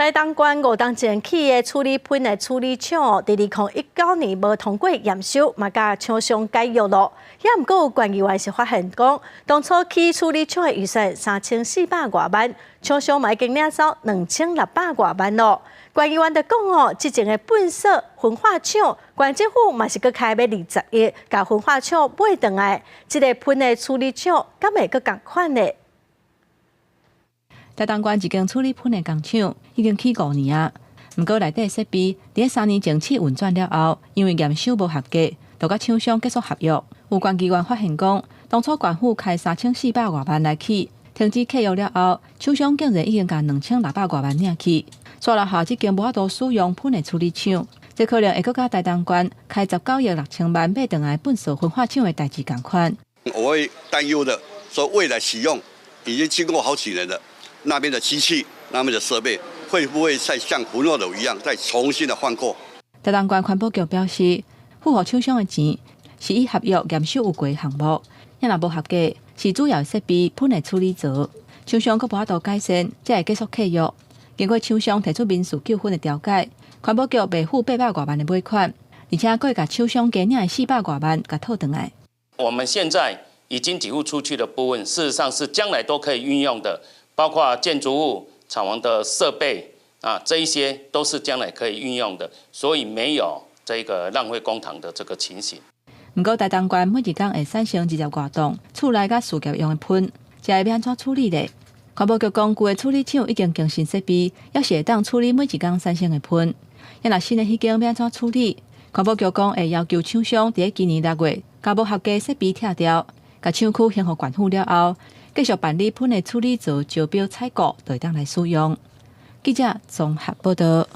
台東縣5冬前起的處理糞的處理廠，佇2019年無通過驗收，嘛共廠商解約囉。也毋過有縣議員是發現講，當初起處理廠的預算3400外萬，廠商嘛已經領走2600外萬囉。縣議員就講哦，這前的糞埽焚化廠，縣政府嘛是閣開欲20億，共焚化廠買轉來，這个糞的處理廠，敢會閣仝款呢？台東縣一間處理糞的工廠已經起5年啊，毋過內底設備佇3年前試運轉了後，因為驗收無合格，就佮廠商結束合約。有縣議員發現講，當初縣府開3400外萬來起，停止契約了後，廠商竟然已經共2600外萬領去，煞留下這間無法度使用糞的處理廠，這可能會閣佮台東縣開19億6000萬買轉來糞埽焚化廠的代誌仝款。我會擔憂的，說未來使用已經經過好幾年了。那邊的機器、那邊的設備，會不會再像焚化爐一樣，再重新的換過？台東縣環保局表示，付予廠商的錢是以合約驗收有過的項目，若無合格，是主要設備糞的處理槽，廠商閣無法度改善，才會結束契約。經過廠商提出民事糾紛的調解，環保局袂付800外萬的尾款，而且閣會共廠商加領的400外萬共討轉來。我們現在已經給付出去的部分，事實上是將來都可以運用的。包括建築物、廠房的設備啊，這一些都是將來可以運用的，所以沒有這個浪費公帑的這個情形。毋過台東縣每一工會產生20外噸厝內佮事業用的糞，這會欲按怎處理咧？環保局講，舊的處理廠已經更新設備，猶是會當處理每一工產生的糞。若新的彼間欲按怎處理？環保局講會要求廠商佇今年6月，共無合格設備拆掉，共廠區還予縣府了後，繼續辦理糞的處理槽招標採購，就會當來使用。記者綜合報道。